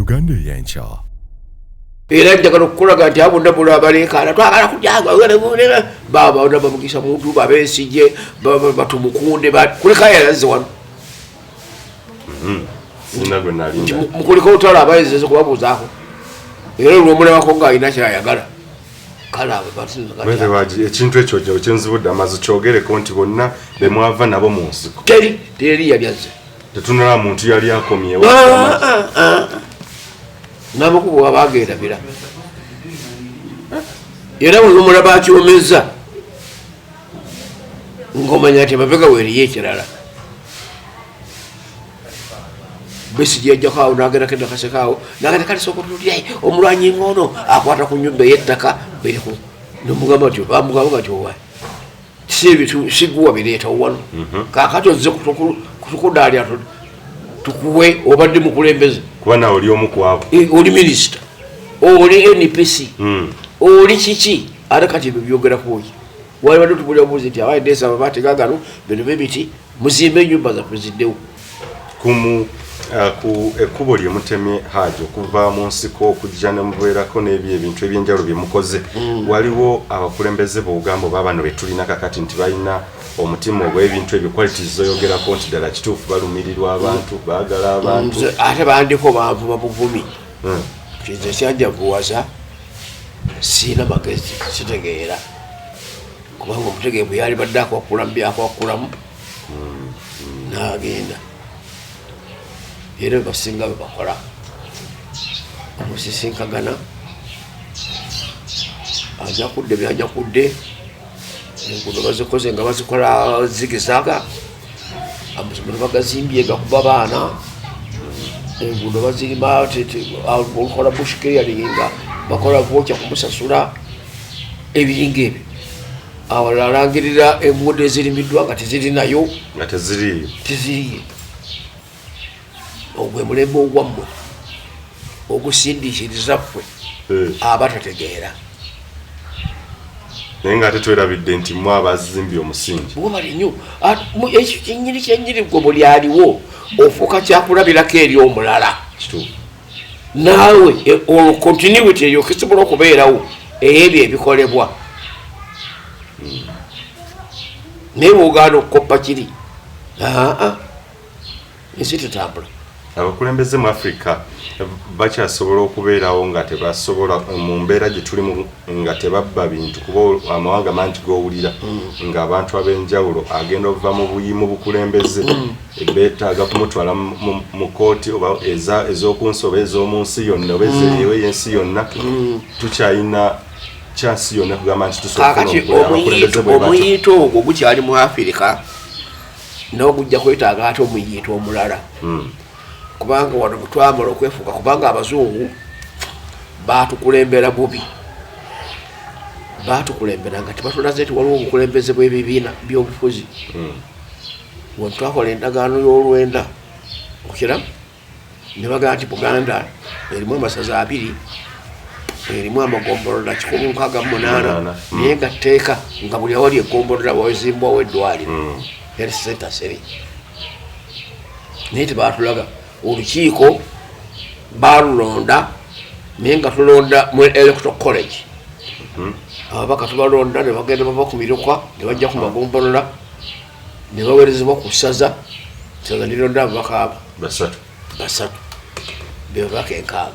Uganda ey'enkya. Era njagala okukulaga nti abo bonna bona abaleekaana twagala kujja baba bamugisa muntu babesije batumukunde kuleka yalazze wano. Sina gwe nalinda. Mukuleka olutalo abayezeze kubabuuzaako era olwomulabako ng'alina kyayagala kale abo Mwete waji ekintu ekyo kyo kyenzibudde amazu kyogereko nti bonna be mwava nabo mu nsiko. Teri teri yali azze. Tetunalaba muntu yali akomyewo. N'amakubo wabagerabira era buli lwomulaba akyomeza ng'omanya nti emabega weeriyo ekirala. Besigye yajjako awo n'agendako enakaseko awo n'agenda kale sooka otulyayi omulwanyi ng'ono akwata ku nnyumba ey'ettaka beriku nomugamba nti bamugamba nti owa si ebintu siguwa bireetawo wano. Kaakati ozze kutukudaalya tukuwe obadde mukulembeze kuba nawe oli omu ku abo. Oli minisita, oli NPC, oli kiki, ate kati ebyo byogerako ki? Wali badde tubulira bubuzi nti abaye ndeesa amabaati gagano bino bebiti muzimbe ennyumba zaffe ziddewo. Kumu ku ekkubo lye mutemye Haji okuva mu nsiko okujja ne mubeerako n'ebyo ebintu ebyenjawulo bye mukoze, waliwo abakulembeze b'ogamba oba bano be tulina kakati nti balina omutima ogw'ebintu ebyo qualities zoyogerako nti ddala kituufu balumirirwa abantu, baagala abantu? Nze ate bandiko banvuma buvumi. Nze kyanjavuwaza siina magezi sitegeera kubanga omutegeevu yali badde akwakulamu byakwakulamu n'agenda era bebasinga bebakola omusisinkagana ajakudde byajakudde enguudo bazikoze nga bazikola zigizaga amasomero bagazimbye gakuba baana enguudo bazirima olukola bush clearing nga bakola voucher kumusasula ebiringa ebyo. Awalala alangirira enguudo ezirimiddwa nga tezirinayo nga teziriiyo teziriyo. Ogwe mulembe ogwammwe ogusindiikiriza ffe abatategeera. Naye nga ate twerabidde nti mwe abazimbye omusingi. Bwobali nnyo ekyo kyennyini kyennyini gwe buli aliwo ofuuka kyakulabirako eri omulala. Kituufu. Naawe olwo continuity eyo kisobola okubeerawo ebyo ebikolebwa. Naye bw'ogaana okukoppa kiri aa ensi tetambula. Abakulembeze mu Africa bakyasobola okubeerawo nga tebasobola mu mbeera gye tulimu nga tebabba bintu kuba amawanga mangi g'owulira ng'abantu ab'enjawulo agenda okuva mu buyi mu bukulembeze beetaaga kumutwala mu kooti oba ez'oku nsi oba ez'omu nsi yonna oba ey'ensi yonna. Tukyalina chance yonna kugamba nti tusobola Kaakati okufuna abakulembeze bwe batyo? Omuyito ogwo gukyali mu Afirika nawo gujja kwetaaga ate omuyito omulala kubanga wano bwe twamala okwefuga kubanga abazungu batukulembera bubi batukulembera nga tebatulaze nti waliwo obukulembeze bw'ebibiina by'obufuzi. Wano twakola endagaano y'olwenda okira ne bagamba nti Buganda erimu amasaza 20 erimu amagombolola 168 8. Naye nga tteeka nga buli awali egombolola wazimbwawo eddwaliro health center seri naye tebatulaga olukiiko balulonda naye nga tulonda mu electoral college. Ababaka tubalonda ne bagenda bava ku miruka ne bajja ku magombolola ne baweerezebwa ku ssaza ssaza lironda ababaka abo 3 3 be babaka 60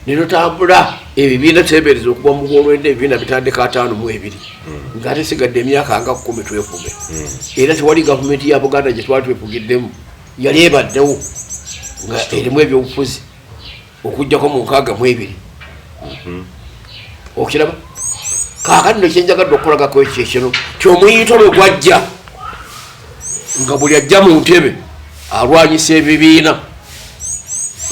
ne tutambula ebibiina teebereza okuva mu gwolwenda ebibiina bitandika 52 ng'ate sigadde emyaka nga 10 twefuge. Era tewali gavumenti ya Buganda gye twali twefugiddemu yali ebaddewo nga erimu ebyobufuzi okuggyako mu 62. Okiraba kaakati no kyenjagadde okukolagako ekyo ekino ti omuyito lwe gwajja nga buli ajja mu ntebe alwanyisa ebibiina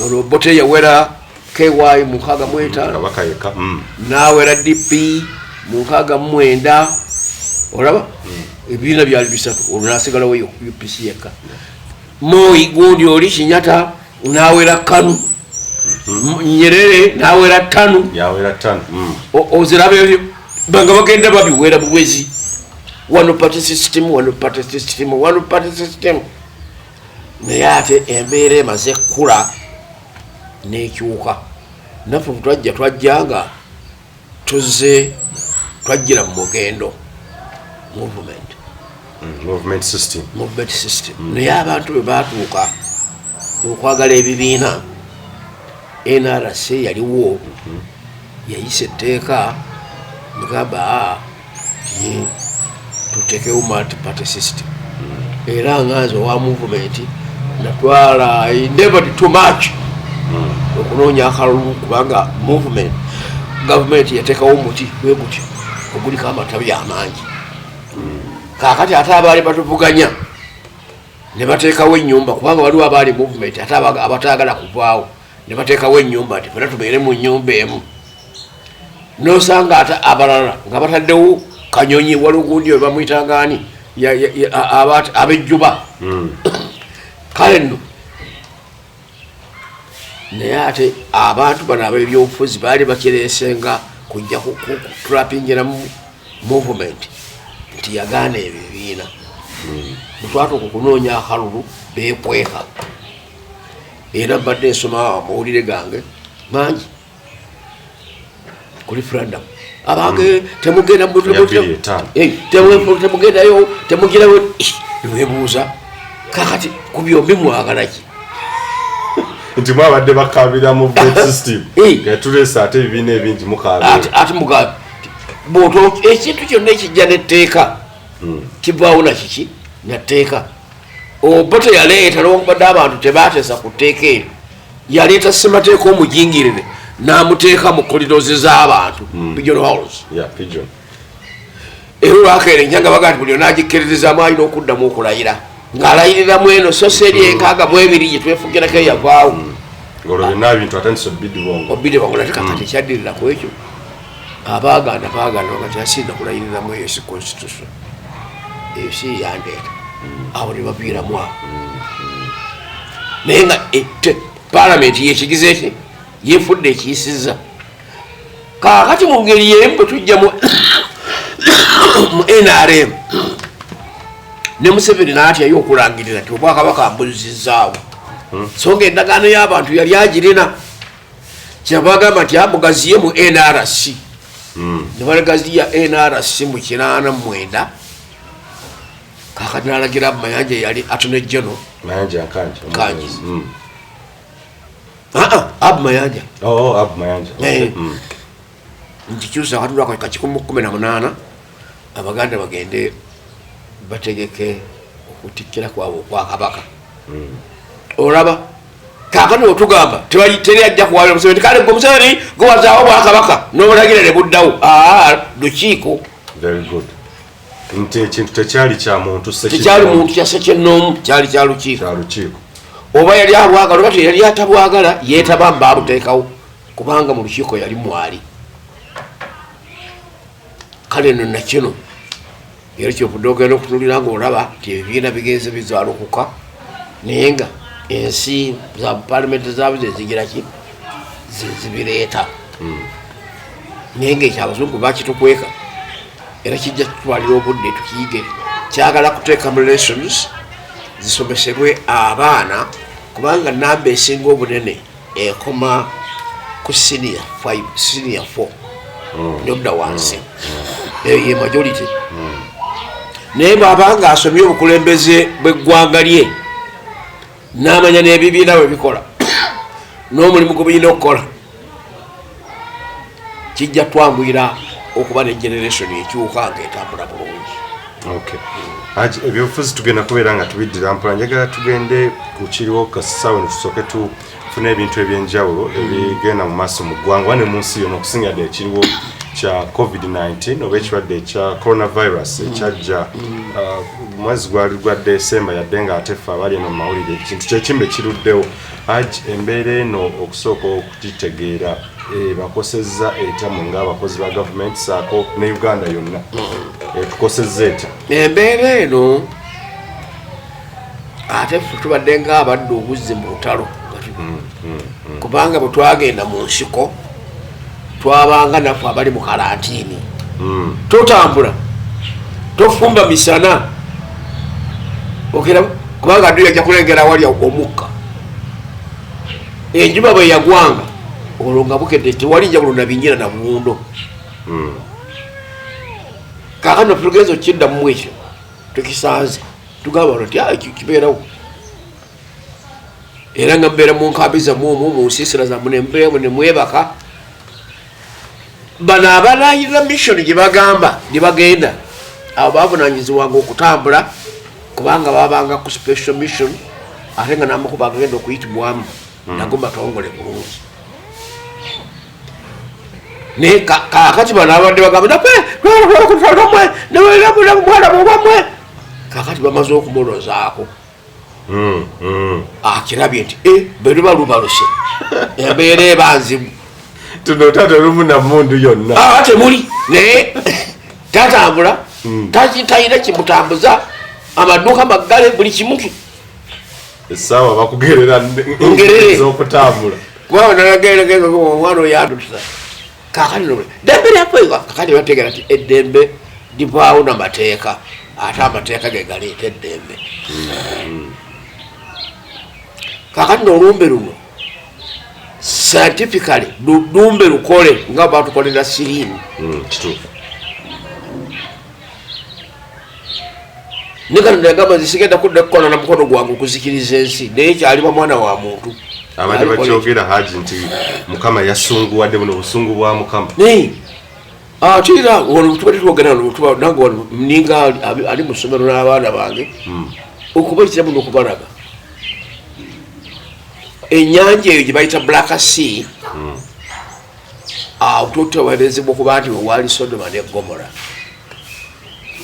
ono Obote yawera KY mu 65 Kabaka yekka. N'awera DP mu 69 olaba ebibiina byali bisatu olwo n'asigalawo UPC yekka. Moi gundi oli Kenyatta n'awera KANU. Nyerere n'awera TANU. Yawera TANU. Oziraba ebyo banga bagenda babiwera buwezi one party system, one party system, one party system naye ate embeera emaze ekkula. Nekyuka naffe bwe twajjanga tuzze twajjira mu mugendo movement. Movement system. Movement system. Naye abantu bwe batuuka okwagala ebibiina, NRC yaliwo, yayisa etteeka negamba ti tuteekewo multi-party system. Era nga nze owa movement natwala, I endeavored too much okunoonya akalulu, kubanga movement gavumenti yateekawo omuti bwe gutyo oguliko amatabi amangi. Kaakati ate abaali batuvuganya ne bateekawo ennyumba, kubanga waliwo abaali movement ate abataagala kuvaawo, ne bateekawo ennyumba nti fena tubeere mu nnyumba emu. Nosanga ate abalala nga bataddewo kanyonyi, waliwo gundi oyo bamuyitanga ani, ab'ejjuba. Kale nno naye ate abantu bano ab'ebyobufuzi baali bakireesenga kujja kutrapingira mu movement nti yagaana ebibiina. Bwetwatuuka okunoonya akalulu, beekweka. Era mbadde nsoma amawulire gange mangi ku referendum, abange temugenda Ya 2005. Eh, temugendayo, temugirayo. Newebuuza kakati ku byombi mwagala ki? Nti mwabadde bakabira movement system, Eh. nga tuleese ate ebibiina ebingi, mukaabira. Ate mugabe bwoto ekintu kyonna ekijja netteeka kivaawo nakiki natteeka. Oba teyaleeta, newankubadde abantu tebateesa ku tteeka eryo, yaleeta ssemateeka omujingirire n'amuteeka mu corridors z'abantu, pigeon holes. Yeah, pigeon. Era olwakeera enjanga baga nti buli onagikkiririzaamu alina okuddamu okulayira, ng'alayiriramu eno so si eri 62 gye twefugirako eyavaawo. Ng'olwo byonna ebintu atandise obidibongo. Obidde bangola. Ate kakati ekyaddirira ku ekyo, abaagaana baagaana bagati asinza kulayiriramu eyo si constitution, eyo si yandeeta awo, ne baviiramu awo. Naye nga palamenti yekigize eki yefudde ekiyisiza. Kaakati mu ngeri yemu bwe tujja mu NRM ne Museveni n'atyayo okulangirira nti obwakabaka mbuzizaawo, so nga endagaano y'abantu yali agirina. Kyava agamba nti amugaziye mu NRC, ne bagaziya NRC mu 89. Kakati nalagira Mayanja yali attorney general. Mayanja Nkangi. Nkangi. Aa, Abu Mayanja. Oh, Abu Mayanja. Eh. Nti kyusa akatulako ka 118, Abaganda bagende bategeke okutikkira kwabwe okwakabaka. Olaba kakati otugamba teri ajja kuwabira Museveni. Kale gwe Museveni gwewazaawo bwakabaka n'obulagira ne buddawo. Aa, lukiiko. Very good, nti ekintu tekyali kya muntu. Tekyali muntu kya ssekinnoomu, kyali kya lukiiko. Kya lukiiko. Oba yali abwagala oba teyali atabwagala, yeetaba mbaabuteekawo kubanga mu lukiiko yali mwali. Kale no nakino era kyovudde ogenda okutunulira ngaolaba nti ebibiina bigenze bizaalukuka, naye nga ensi za palamenti zaabwe zezigira ki, zezibireeta. Naye nga ekyo abazungu bakitukweka, era kijja tutwalira obudde tukiyige. Kyagala kuteeka mu lessons, zisomesebwe abaana, kubanga namba esinga obunene ekoma ku senior 5, senior 4 nodda wansi, eyo ye majority. Naye bw'abanga asomye obukulembeze bw'eggwanga lye n'amanya n'ebibiina bwe bikola n'omulimu gwe birina okukola, kijja twanguyira okuba ne generation ekyuka ng'etambula bulungi. Okay. Haji, ebyobufuzi tugenda kubeera nga tubiddira mpola. Njagala tugende ku kiriwo kasaawe, tusooke tufune ebintu ebyenjawulo ebigenda mu maaso mu ggwanga ne mu nsi yonna, okusinga ddala ekiriwo kya COVID-19 oba ekirwadde ekya coronavirus ekyajja mwezi gwali gwa Desemba, yadde nga ate ffe abali eno mu mawulire ekintu kyekimbe kiruddewo. Haji, embeera eno okusooka okugitegeera, ebakosezza etya mwe ng'abakozi ba gavumenti saako ne Uganda yonna? Etukosezza etya? Embeera eno ate ffe tubadde ngaabadde obuzzi mu lutalo, kubanga bwe twagenda mu nsiko twabanga naffe abali mu kalantiini. Totambula, tofumba misana, okera kubanga adui ajja kulengera awali omukka. Enjuba bwe yagwanga olwo nga bukedde, tewali njawulo na binyira na buwundo. Kakano tugenza okukiddamu ekyo tukisanze, tugamba nti, "Ah, ekyo kibeerawo." Era nga mubeera mu nkambi zammwe omwo, mu nsiisira zammwe, nembeeramu nemwebaka. Bano abalayirira mission gye bagamba gye bagenda, abo bavunanyizibwanga okutambula, kubanga babanga ku special mission, ate nga n'amakubo agagenda okuyitibwamu nago matongole bulungi. Naye kakati bano abadde bagamba mwana bwamwe, kakati bamaze okumulozaako. Akirabye nti bwe luba lubaluse, embeera eba nzibu. Tuno taata olumu namundu yonna. Ah, temuli, naye tatambula. Talina kimutambuza, amaduuka maggale, buli kimu. Essaawa bakugerera. Ngerere. Ez'okutambula. Kubanga omwana oyo adutusa. Kakati no ddembe lyaffe, kakati bategeera nti eddembe livaawo namateeka, ate amateeka ge galeeta eddembe. Kakati nolumbe luno scientifically lumbe lukole nga batukolera siriimu. Kituufu. Ne Katonda yagamba nti sigenda kudda kukola na mukono gwange okuzikiriza ensi, naye kyaliba mwana wa muntu. Abadde bakyogera, Haji, nti Mukama yasunguwadde, buno busungu bwa Mukama. Naye ate era wano tuba tetwogera, nange wano ninga ali mu ssomero n'abaana bange, okubayitiramu n'okubalaga ennyanja eyo gye bayita Black Sea. Awo tutewerezebwa okuba nti wewaali Sodoma ne Gomora,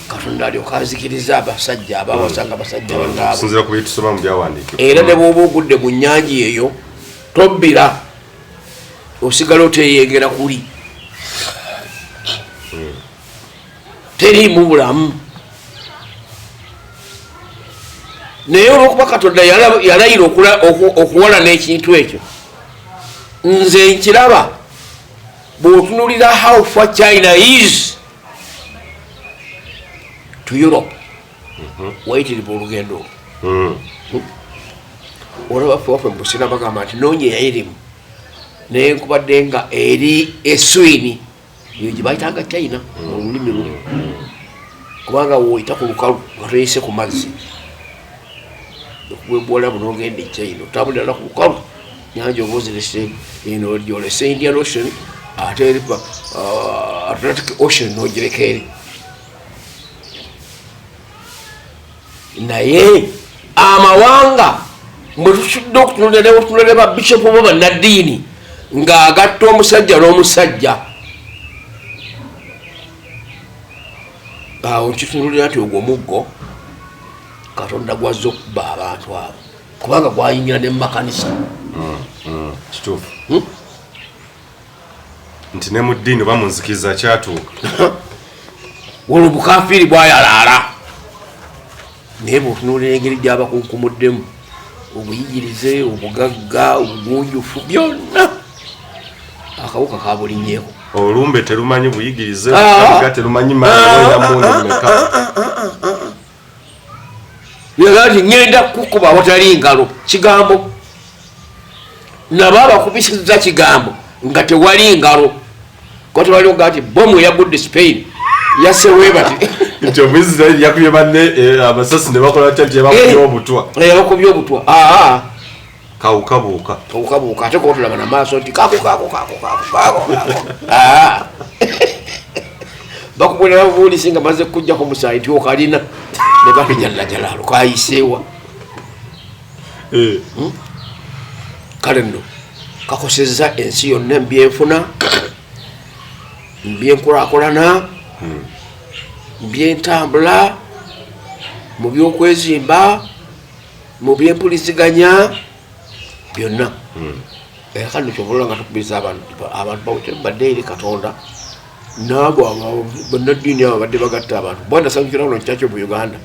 Katonda alyoka azikiriza abasajja abawasanga abasajja bannaabo. Okusinziira ku byetusoma mu byawandiikibwa. Era ne bwoba ogudde mu nnyanja eyo, tobbira, osigala oteyengera kuli, teriimu bulamu. Naye olwokuba Katonda yalayira okuwala n'ekintu ekyo, nze nkiraba bw'otunulira how far China is to Europe, wayitiriva olugendo olwo. Olaba ffe waffe mubusina bagamba nti noonya eyayirimu, naye nkubadde nga eri eswini eyo gye bayitanga China mu lulimi luli, kubanga woyita ku lukalu nga toyise ku mazzi okubwebwolabu nogenda e China, otambulira ku lukalu nyanja, oba ozirese eno gyolese Indian Ocean, ate eri Atlantic Ocean nogireka eri. Naye amawanga mwe tusudde okutunulira, neotunulira ba bishopu bo bannaddiini ng'agatta omusajja n'omusajja, awo nkitunulira nti ogwo muggo Katonda gwazza okuba abantu abo, kubanga gwayingira ne mumakanisa. Kituufu nti ne mu ddiini oba mu nzikiriza kyatuuka. Olwo bukafiiri bwayalaala, naye bwotunuulira engeri gyabakunkumuddemu obuyigirize, obugagga, obugunjufu, byonna, akawuka kabulinyeeko. Olumbe terumanyi buyigirize. Ah. Ga terumanyi maanyi mundu meka. Yaga nti ŋŋenda kukuba awatali ngalo, kigambo. Nabo abakubisiza kigambo nga tewali ngalo, kuba tewali ogaa nti bomu eyagudde Spain yasewe bati. Nti Omuisirairi yakubye banne amasasi ne bakola batya, nti yabakubye obutwa. Yabakubye obutwa. Aa. Kawuka buuka. Kawuka buuka, ate kuba tulaba namaaso nti kako kako kako kako kako kako. Aa. Bakubulira bubuulisi nga maze kujjako musaayi nti okalina, ne bati jalla jalaalu kayiseewa. Kale nno kakosezza ensi yonna mubyenfuna, mubyenkulakulana, mubyentambula, mu byokwezimba, mu byempuliziganya byonna. Era kale kyova nga tukubiriza abantu bawute badde eri Katonda, naabo bannaddiini abo badde bagatta abantu. Bwanasanyukira buno Church of Uganda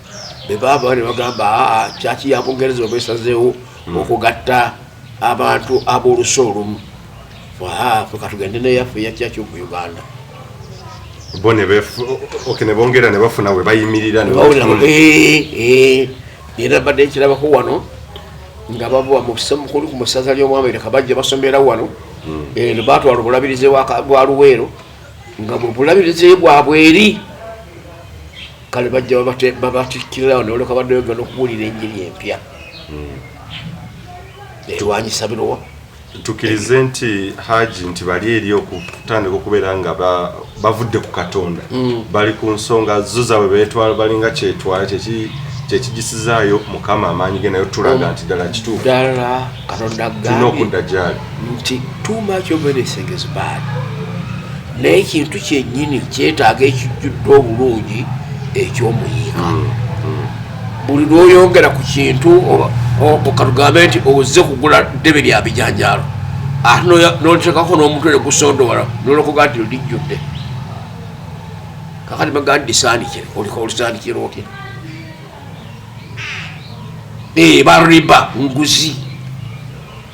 bebaava ne bagamba, aa, kyaki ya Bungereza oba esazeewo okugatta abantu ab'olusa olumu, fe katugende neyaffe eya Church of Uganda. Bo okay, ne bongera ne bafuna we bayimirira ne bawulira. Era Era badde nkirabako wano. Nga bavuba mukulu ku musaza ly'omwamerika, bajja basomera wano. Eno batwala obulabirizi bwa Luweero, nga mu bulabirizi bwabwe eri kale bajja babatikkirira wano, oleka baddeyo genda okubuulira enjiri empya erwanyisa birowa. Tukkirize nti Haji nti bali eri okutandika okubeera nga bavudde ku Katonda, bali ku nsonga zo zaabwe, betwala balinga kyetwala kyekigisizaayo Mukama amaanyi ge, nayo tulaga nti ddala kituufu. Ddala Katonda tulina agambye okudda gyali nti too much of anything is bad, naye ekintu kyennyini kyetaaga ekijjudde obulungi ekyomuyiika. Buli lwoyongera ku kintu, katugambe nti ozze kugula ddebe lya bijanjaalo, ate notekako n'omutwe negusondowala, nolokoga nti lijjudde. Kakati baga nti lisaanikire, olika olisaanikira otya? Bariba nguzi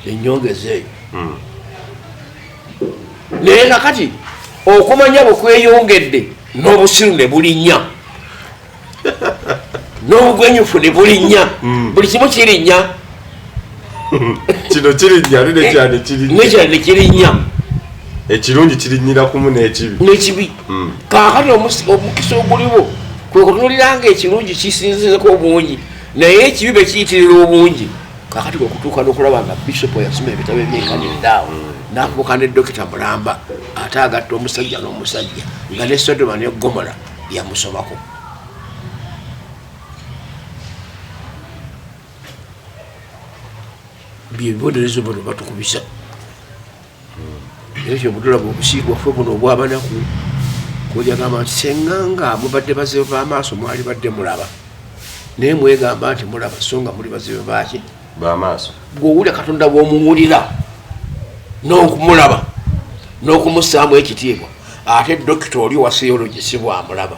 enyongeza eyo. Naye kakati okumanya bwe kweyongedde, n'obusiru ne bulinnya, n'obugwenyufu ne bulinnya, buli kimu kirinnya. Kino kirinnya ate nekyane kirinnya. Nekyala ne kirinnya. Ekirungi kirinnyira kumu n'ekibi. N'ekibi. Kaakati omukisa oguliwo kwe kutunulira nga ekirungi kisinzizeko obungi, naye ekibi bwe kiyitirira obungi. Kaakati kwe kutuuka n'okulaba nga bishopu yasoma ebitabo ebyenkanidde awo, n'afuuka ne dokita mulamba, ate agatta omusajja n'omusajja, nga ne Sodoma ne Gomora yamusomako. Byebibonerezo bano batukubisa. Era kyobutulaba obusiigu bwaffe buno obwabanaku, kojagamba nti senganga mubadde bazibe b'amaaso, mwali badde mulaba, naye mwegamba nti mulaba, so nga muli bazibe baki? Bamaaso. Gwowulira Katonda bw'omuwulira n'okumulaba n'okumussaamu ekitiibwa, ate dokita oli owa theology si bwamulaba.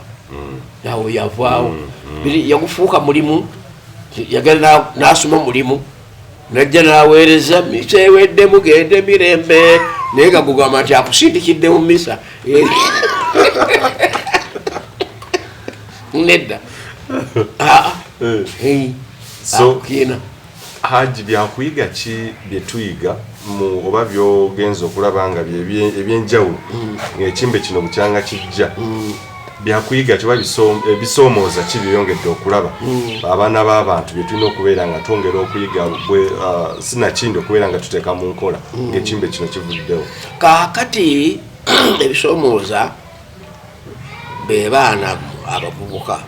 Awo yavaawo. Yagufuuka mulimu, yagenda n'asoma mulimu, najja n'aweereza misa ewedde, mugende mirembe, naye nga gugamba nti akusindikidde mu misa nedda. Aa. Hey. Kiina. Haji, byakuyiga ki bye tuyiga mu oba byogenza okulaba nga ebyenjawulo ng'ekimbe kino bukyanga kijja? Byakuyiga kiba ebisoomooza ki byeyongedde okulaba abaana b'abantu bye tulina okubeera nga twongera okuyiga sinakindi okubeera nga tuteeka mu nkola ng'ekimbe kino kivuddewo? Kaakati ebisoomooza be baana abavubuka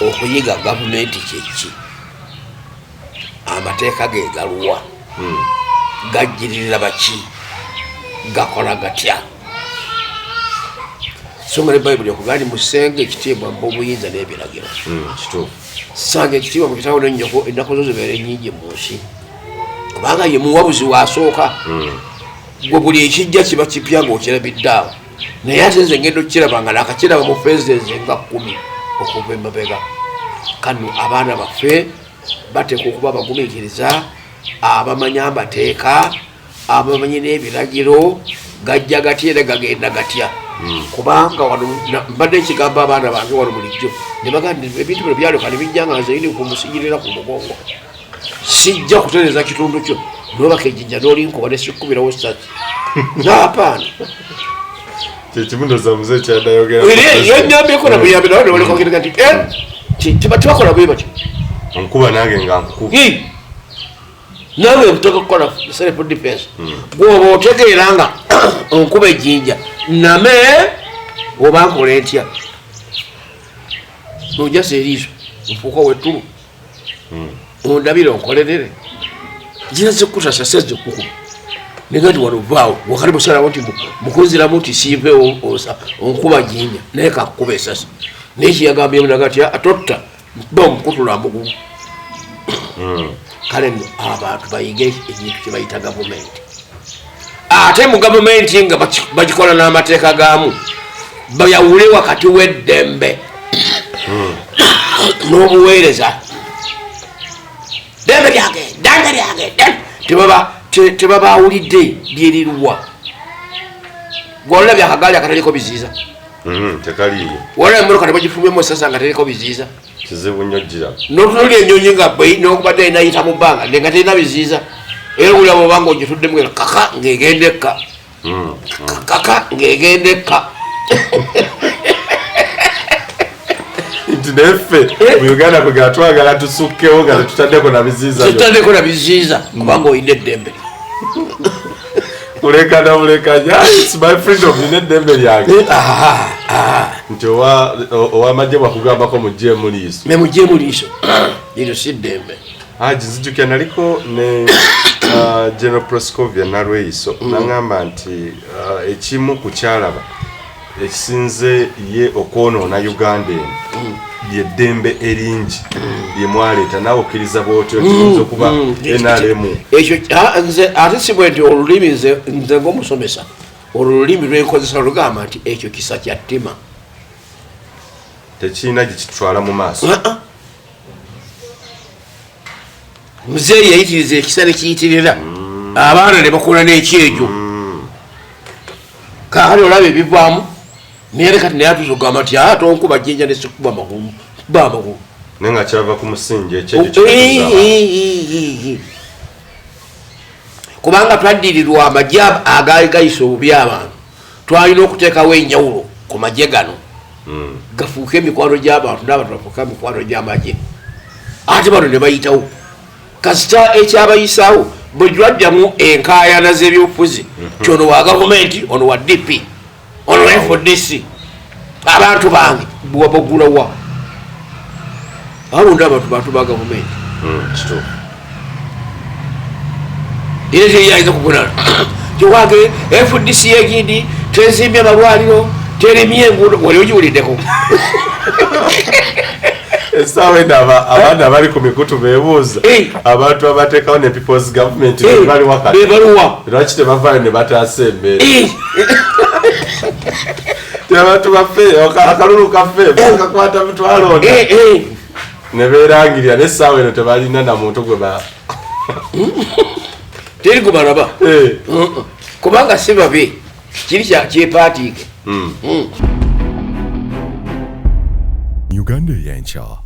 okuyiga gavumenti kyeki, amateeka ge galuwa, gajjiririra baki, gakola gatya. So nga ne Bayibuli okugaa nti musenga ekitiibwa mu buyinza n'ebiragiro. Kituufu. Sanga ekitiibwa mu kitaawo nennyoko, ennaku zo zibeera ennyingi mu nsi, kubanga ye muwabuzi wasooka. Gwe buli ekijja kiba kipya ng'okirabidde awo, naye ate nze ngenda okukiraba nga nakakiraba mu phases nga 10 okuva emabega. Kano abaana baffe bateekwa okuba abagumiikiriza, abamanya amateeka, abamanyi n'ebiragiro gajja gatya era gagenda gatya. Kubanga wano mbadde ekigamba abaana bange wano bulijjo ne bagamba nti ebintu bino byalyoka ne bijja nga nze yini kumusigirira ku mugongo, sijja kutereza kitundu kyo nobaka ejjinja n'olinkuba nesikukubirawo sasi naapaana. Kyekimu ndoza muze kyadayogera. Yanyambyeko namuyambe nawe nebalekogeraga nti tebakola bwe batyo. Onkuba nange nga nkukuba. Nawe otoka kukola self defense. Gwoba otegeera nga onkuba ejjinja name oba nkola entya, nojasa eriiso nfuuka wettulu, ondabire onkolerere gira zikutasa sezikukuba nega nti wano vaawo wakati busalawo nti mukunziramu nti siiveewo onkuba jinja naye kakukuba esasi. Naye kyeyagambyemu naga ti atotta ba omukutula mugumu. Kale nno abantu bayige ekintu kyebayita gavumenti, ate mu gavumenti nga bagikola n'amateeka gaamu, bayawule wakati w'eddembe n'obuweereza. Ddembe lyange, ddembe lyange, tebabawulidde byeriruwa. Gwolabye akagaali akateriko biziiza? Tekaliyo. Wala emotoka tebagifulumyemu esasa nga teriko biziiza. Kizibu nnyo gira. Notunulira ennyonyi nga nokubadde enayita mu bbanga nga terina biziiza, era owulira bwoba nga ogituddemu nga kaka ng'egenda ekka, kaka ng'egenda ekka. Nti neffe mu Uganda kwegala twagala tusukkewo nga tetutaddeko na biziiza. Tetutaddeko na biziiza kubanga olina eddembe. Kulekana bulekanya, it's my freedom, nina eddembe lyange. Nti owamagye bwakugambako muggyemu liiso. Ne muggyemu liiso, eryo si ddembe. Haji, nzijukira naliko ne General Proscovia Nalweyiso, nagamba nti ekimu ku kyalaba ekisinze ye okwonoona Uganda eno lyeddembe eringi lye mwaleeta. Naawe okkiriza bwotyo nti oyinza okuba NRM? Ekyo nze ate si bwe nti olulimi, nze ng'omusomesa olulimi lwenkozesa lugamba nti ekyo kisa kya ttima. Tekirina gye kitwala mu maaso. Muzeeyi yayitiriza ekisa ne kiyitirira, abaana ne bakola n'ekyejo. Kaakati olaba ebivaamu. Naye kati naye atuza okugamba nti aa tonkuba jjinja ne sikuba magulu, kuba amagulu. Naye nga kyava ku musingi ekyejo. Kubanga twaddirirwa amagye agaali gayisa obubi abantu. Twalina okuteekawo enjawulo ku magye gano, gafuuke emikwano gy'abantu n'abantu bafuuke emikwano gy'amagye. Ate bano ne bayitawo kasita ekyabayisaawo bwe twaddamu enkaayana z'ebyobufuzi ti ono wa gavumenti, ono wa DP, ono FDC, abantu bange bwabagulawa abo abantu bantu ba gavumenti. Kituufu. Era teyayinza kugona tiwange FDC egindi tezimbye amalwaliro, teremye enguudo, wali ogiwuliddeko? Essaawa eno abaana abali ku mikutu beebuuza abantu abateekawo ne people's government baliwa kati? Bebaluwa? Lwaki tebavaayo ne bataasa embeera? Ti abantu baffe, akalulu kaffe bakakwata mutwalonda ne beerangirira, n'essaawa eno tebalina na muntu gwe ba Teri gubalaba. Kubanga si babi, kiri kyepaatiike. Uganda ey'enkya.